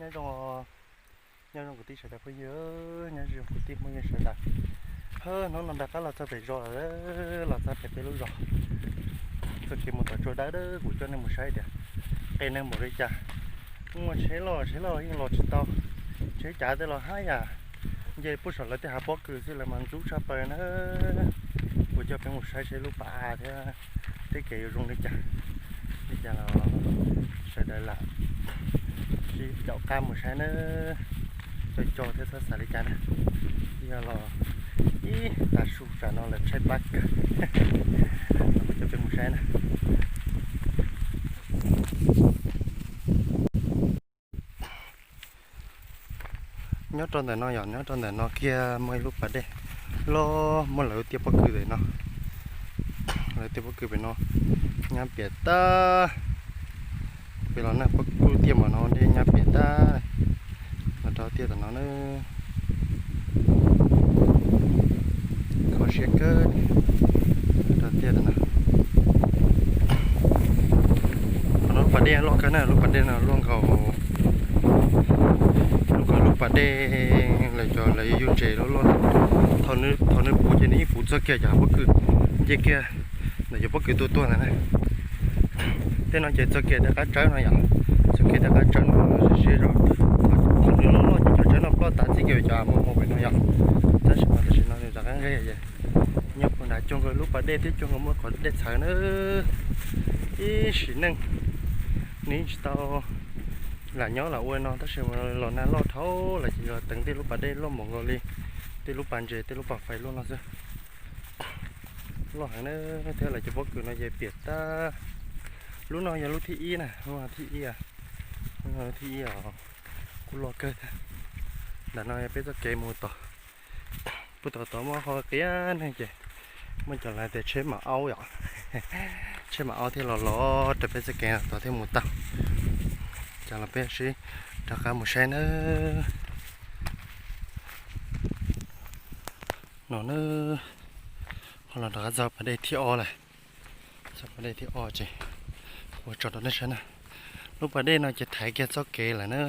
Nyob zoo, nyob zoo kuv tij sawv daws phooj ywg, nyob zoo kuv tij phooj ywg sawv daws. Hnub no rov qab los txog pem zos lawm, los txog pem peb lub zos. Txoj kev mus tom tsua dawb dawb, kuv coj nej mus saib tias qe neeg npaum li cas. Muaj tsheb loj, tsheb loj los yeej los tsis tau, tsheb cav tej los hab yam nce puag saum lawv tej hav pob kws xwb, lawv mas ntxub tshaj plaws na. Kuv coj peb mus saib seb lub pas av thiab tej kev yuav zoo li cas. Li cas los sawv daws lam sib caum qab mus saib na, co co thiab txhob xav li cas na. Yog los ib tag su tsam no lawv tshaib plab kawg. Kuv coj peb mus saib na. Nyob rau ntawm no yom, nyob rau ntawm no kiag muaj ib lub pas dej loj, muaj lawv tiaj pob kws pem no. Lawv tiaj pob kws pem no nyab piam tag. Pem los na, pob kws tiaj npaum no dej nyab piam tag. Los rau tiaj tom no na. Kho siab kawg li. Rau tiaj tom no. Qhov no lub pas dej loj kawg na, lub pas dej no luaj nkaus, luaj nkaus lub pas dej lawv cov lawv yug ntses loj loj. Thaum nws puv ces nws yeej puv txog kiag cov pob kws nce kiag ntawm cov pob kws tuaj tuaj ntawd na. Tej no ces txog kiag tej qab tsawb no yom, txog kiag tej qab tsawb no siab zog. Thaum nws loj loj ces cov tsawb no ploj tas txij kiag cov muaj muaj pem no yom. Tab sis mas tam sim no nws rov qab nqeg ces nyob puag nrad cuag nkaus lub pas dej thiab cuag nkaus muaj qhov dej txhawv na. Ib sim neej nws yeej tsis tau lam nyob lam ua no tab sis los nag loj dhau lawm ces yog teev tej lub pas dej loj npaum nkaus li tej lub pas ntses tej lub pas fais luaj no xwb. Loj heev na, thiab lawv cov pob kws no ces piam tag. Lub no yog lub thib ib na, lub thib ib, lub thib ib os, kuj loj kawg thiab. Ntawm no yog peb txoj kev mus tod. Puag tom tod muaj qhov qias neeg ces muaj cov lawv tias tsheb mam aub yom, tsheb mam aub thiaj los los rau peb txoj kev tod thiaj mus tau. Ces los peb sib rov qab mus saib nawb. No na, ho los rov qab txog pas dej thib ob lawm. Txog pas dej thib ob ces kuv tso rau nej saib na. Lub pas dej no ces thaiv kiag txoj kev lawm na,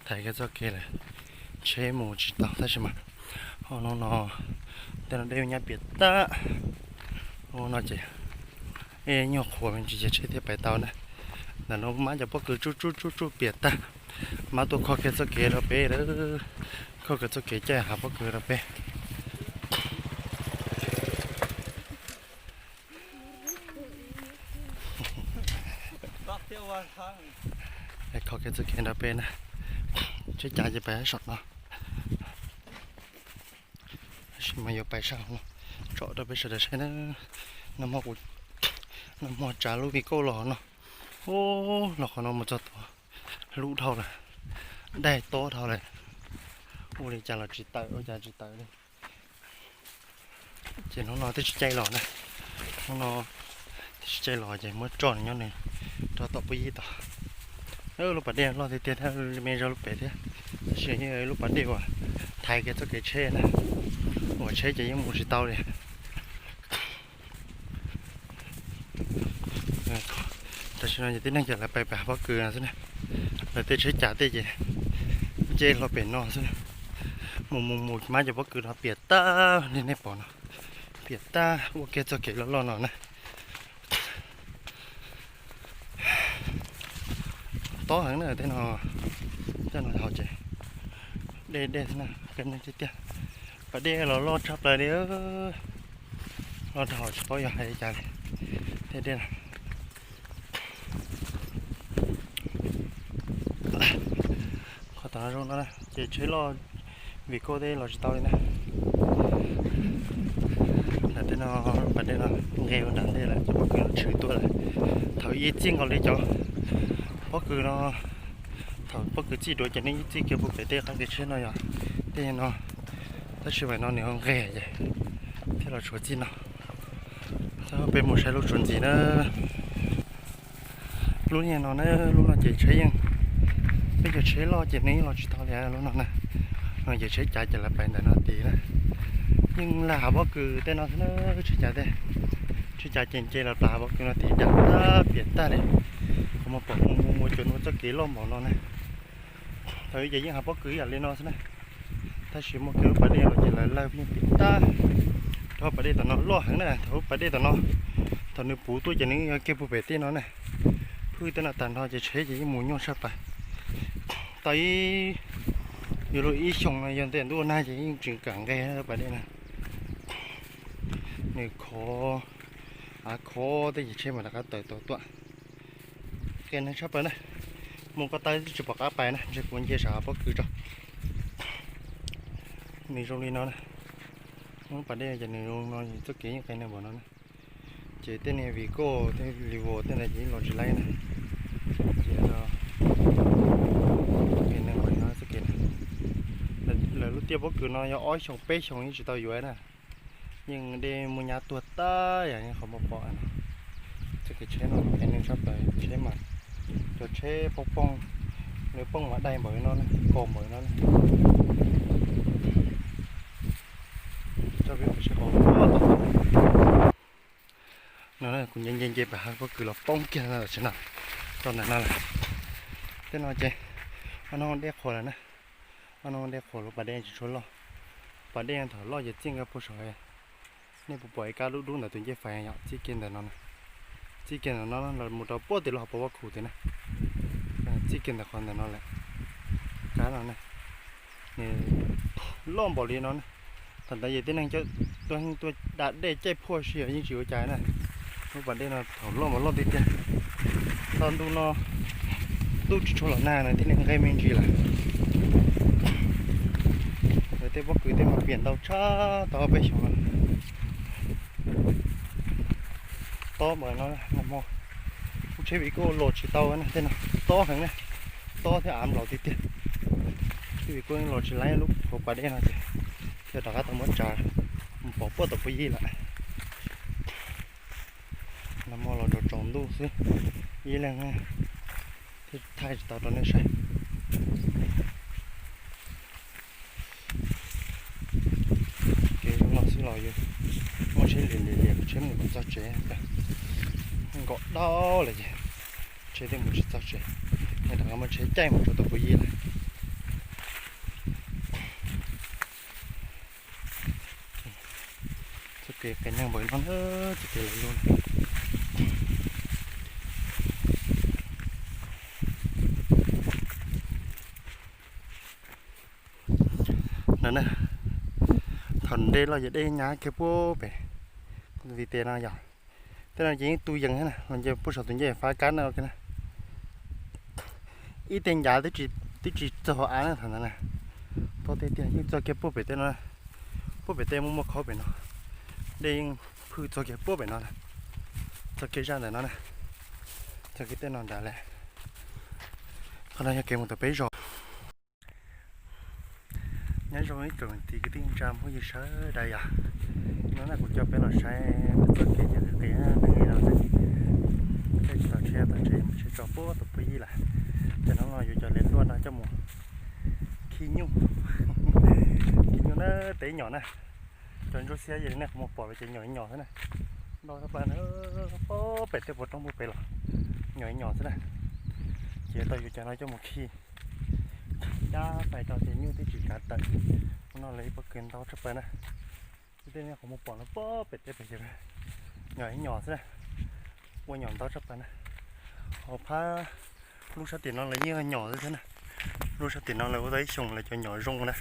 thaiv kiag txoj kev lawm, tsheb mus tsis tau tab sis mas ho no no tej no dej nyab piam tag. Ho no ces nyuag qhuav me ntsis ces tsheb thiaj pais tau na. Ntawm no mab cov pob kws tsuj tsuj tsuj tsuj piam tag, mab tuaj kho kiag txoj kev rau peb lawm, kho kiag txoj kev caij hav pob kws rau peb. Kho kiag txoj kev rau peb na, tsheb cav ces pais saum no. Tab sis mas yuav pais sab hauv no tsom rau peb sawv daws saib na. Nag hmo tsav lub vi kauj los no, ub, los qhov no mus txog tod hlub dhau lawm, daig tob dhau lawm, ua li cas los tsis tawm ua cas tsis tawm li. Ces hnub no twb tsis caij los na, hnub no twb tsis caij los ces muab tso nws nyob nws rau tom puag yib tod. Lub pas dej loj tiag tiag thiab me zog lub pem thiab, tab sis yeej yog lub pas dej uas thaiv kiag txoj kev tsheb na, uas tsheb ces yeej mus tsis tau li. Tam sim no ces tib neeg ces lawv pais pem hav pob kws no xwb na, lawv tej tsheb cav tej ces nce hlo pem no xwb. Mus mus mus mab cov pob kws no piam tag li nej pom no, piam tag ua kiag txoj kev loj loj no na. Tob heev na tej no, tej no hauv ces dej dej xwb na, tiag tiag. Pas dej los loj tshaj plaws li, loj dhau tsis paub yog hais li cas li. Tej dej no, qhov tom no zoo no ces tsheb loj vim kauj tej los tsis tau li na. Nram tej no, pas dej no nqes ua nram tej lawm, cov pob kws no tshwm tuaj lawm. Thaum ib txij nkaus li cov pob kws no, thaum pob kws txij duav ces nws ib txij kiag puag pem tej qab kev tsheb no yog tej no, tab sis vam no nws ho nqes ces thiaj los tshuav txij no. Peb mus saib lub tsuas ntxiv na. Lub niag no na, lub no ces tsheb yeej, peb cov tsheb loj ces nws yeej los tsis tau li lub no na. No ces tsheb cav ces lawv pais ntawm no tid na. Yeej lag hav pob kws tej no xwb na, tsheb cav tej. Tsheb cav ces nce los plas hav pob kws no tid dam tag piam tag li. Kuv mus pom mus mus mus cov no txoj kev loj npaum no na. Lawv ces yeej hais pob kws ib yam li no xwb na. Tab sis muaj kiag lub pas dej no ces lawv lawg yeej pim tag. Rau pas dej tom no loj heev na, thaum lub pas dej tom no, thaum nws puv tuaj ces nws yog kiag puag pem tej no na. Hwj tej no tag nrho ces tsheb ces yeej mus nyuaj tshaj plaws. Tau ib, yuav luag ib xyoos no yog ntej ntuj nag ces yeej tsis kam nqes lub pas dej na. Nws khov, av khov tej ces tsheb mas rov qab tawm tau tuaj. Qe neeg tshaj plaws na, mus ko taw twb tsis pom qab pais na, ntshe kuv nce saum hav pob kws tso. Nws zoo li no na, lub pas dej ces nws zoo no, txoj kev yeej qe neeg npaum no na. Ces tej niag Vigo tej Revo tej ntawd ces yeej los tsis laib na. Ces qe neeg npaum no txoj kev na, lawv lub tiaj pob kws no yog ob xyoos peb xyoos yeej tsis tau yuav na. Yeej dej muaj nyab tuag tag yam li qhov muaj pom no. Txoj kev tsheb no qe neeg tshaj plaws, tsheb mas, cov tsheb poob poob, lawv poob mas dai npaum no na, kos npaum no na. Tso peb mus saib qhov no, kuv nce nce nce pem hav pob kws los poob kiag tam sim no rau ntawm no lawm. Tej no ces ob no dej qhuav lawm na, ob no dej qhuav lub pas dej tsis tshua loj. Pas dej thaum loj ces txij nkaus puag saum, nej puas pom ib kab dub dub ntawm tus ncej fais yom, txij kiag ntawm no, txij kiag ntawm no los mus rau puag tim lub hauv paus vaj khuv tim na, txij kiag ntawm qhov ntawm no lawm. Kab no na, nws loj npaum li no na. Thaum ntawd ces tib neeg coj tuaj heej tuaj da dej caij phuaj si os yeej tsis ua cas na. Lub pas dej no thaum loj mas loj tiag tiag. Tau ntuj no, ntuj tsis tshua los nag no tib neeg nqes me ntsis lawm. Lawv tej pob kws tej mas piam ntau tshaj tau ob peb xyoos lawm. Tob npaum no, lub tsheb Vigo los tsis tau na, tej no tob heev na, tob thiab av nplaum tiag tiag. Tsheb Vigo los tsis laib lub hauv pas dej no ces thiaj rov qab tau muab tsav mus pov puag tom puag yig lawm. Nag hmo los rau tsaus ntuj xwb, ib leeg thiaj thaij tsis tau rau nej saib. Kev zoo no xwb los yus muaj tsheb liam liam liam tsheb mus kom txog tsev, nkaum dau lawm ces tsheb twb mus tsis txog tsev, nej rov qab muab tsheb caij mus rau tom puag yig lawm. Txoj kev qe neeg npaum no, txoj kev lawv lub no na. Thaum dej loj ces dej nyab kiag puag pem, vim tias no yog tej no ces yeej tu yees thiab na, los nce puag saum tus ncej fab kab no na. Ib teg ncav twb tsis txog hauv av na thaum ntawd na. Tob tiag tiag yeej txog kiag puag pem tej no, puag pem tej muaj muaj khaub pem no, dej yeej phwj txog kiag puag pem no na, txog kiag zaj ntawm no na, txog kiag tej no nrad lawm. Qhov no yog kev mus tom peb zos. Nyob zoo ib tsoom txiv kwv tij neej tsa phooj ywg sawv daws yom. Hnub no kuv coj peb los saib txoj kev qias qias neeg li no xwb. Tej tsis tau tsheb, tau tsheb mus tsheb tso puag tom puag yig lawm. Ces hnub no yuav cov liaj luaj no coj mus khi nyuj. Khi nyuj na, teb nyom na. Cov ntsuab xiab yog li nej qhov muag pom los ces nyom nyom xwb na. Ntau tshaj plaws na, puag pem tej puas roob puag pem los nyom nyom xwb na. Ces tau yuav cov no coj mus khi. Cab pais rau ces nyuj twb tsis kav tawm. Hnub no lawv ib pob kws ntau tshaj plaws na. Tej nej qhov muag pom no puag pem tej pem ces nyom nyom xwb na. Ua nyom ntau tshaj plaws na. Hauv phab lub sab tim no lawv yeej nyom xwb thiab na. Lub sab tim no lawv ua tau ib xyoos lawv cov nyom zoo na.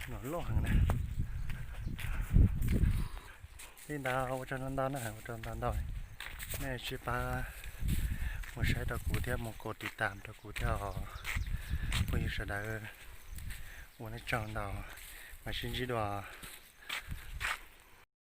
Nyom loj heev na. Li ntawd ua tsaug ntau ntau na, ua tsaug ntau ntau. Nej sib pab mus saib rau kuv thiab mus kos tiv tam rau kuv thiab os. Phooj ywg sawv daws, ua nej tsaug ntau, mam sib ntsib dua.